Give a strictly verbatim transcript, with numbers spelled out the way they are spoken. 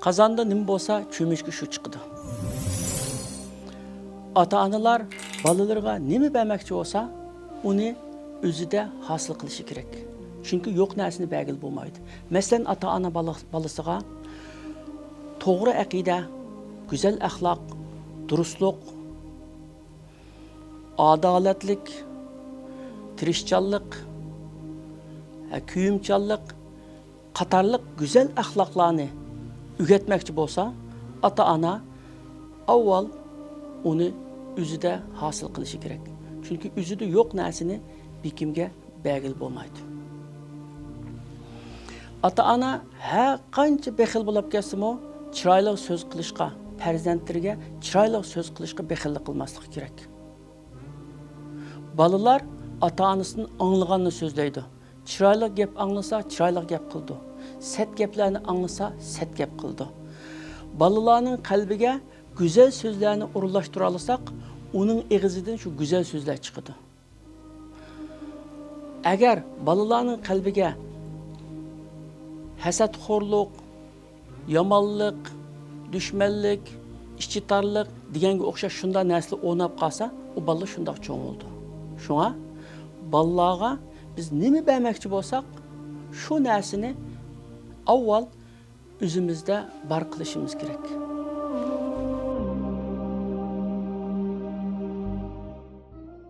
قازاندا نېمە بولسا، چۆمۈچكە شۇ چىقىدۇ. ئاتا-ئانىلار بالىلىرىغا نېمە بەرمەكچى بولسا، ئۇنى ئۆزىدە ھاسىل قىلىشى كېرەك. چۈنكى يوق نەرسىنى بەرگىلى بولمايدۇ. مەسىلەن، ئاتا-ئانا بالا-، بالىسىغا توغرا ئەقىدە، گۈزەل ئەخلاق، دۇرۇسلۇق، ئادالەتلىك، تىرىشچانلىق، ھە، كۆيۈمچانلىق قاتارلىق گۈزەل ئەخلاقلارنى ئۆگەتمەكچى بولسا، ئاتا-ئانا ئاۋۋال ئۇنى ئۆزىدە ھاسىل قىلىشى كېرەك. چۈنكى ئۆزىدە يوق نەرسىنى بىكىمگە بەرگىلى بولمايدۇ. ئاتا-ئانا ھەر قانچە بېخىل بولۇپ كەتسىمۇ، چىرايلىق سۆز قىلىشقا، پەرزەنتلىرىگە چىرايلىق سۆز قىلىشقا بېخىللىق قىلماسلىقى كېرەك. بالىلار ئاتا-ئانىسىدىن ئاڭلىغاننى سۆزلەيدۇ. چىرايلىق گەپ ئاڭلىسا، چىرايلىق گەپ قىلىدۇ. سەت گەپلەرنى ئاڭلىسا، سەت گەپ قىلىدۇ. بالىلارنىڭ قەلبىگە گۈزەل سۆزلەرنى ئورۇنلاشتۇرالىساق، ئۇنىڭ ئېغىزىدىن شۇ گۈزەل سۆزلەر چىقىدۇ. ئەگەر بالىلارنىڭ قەلبىگە ھەسەتخورلۇق، يامانلىق، دۈشمەنلىك، ئىچى تارلىق دېگەنگە ئوخشاش شۇنداق نەرسىلەر ئورناپ قالسا، ئۇ بالىلار شۇنداق چوڭ بولىدۇ. شۇڭا بالىلارغا بىز نېمە بەرمەكچى بولساق، شۇ نەرسىنى ئاۋۋال ئۆزىمىزدە بار قىلىشىمىز كېرەك.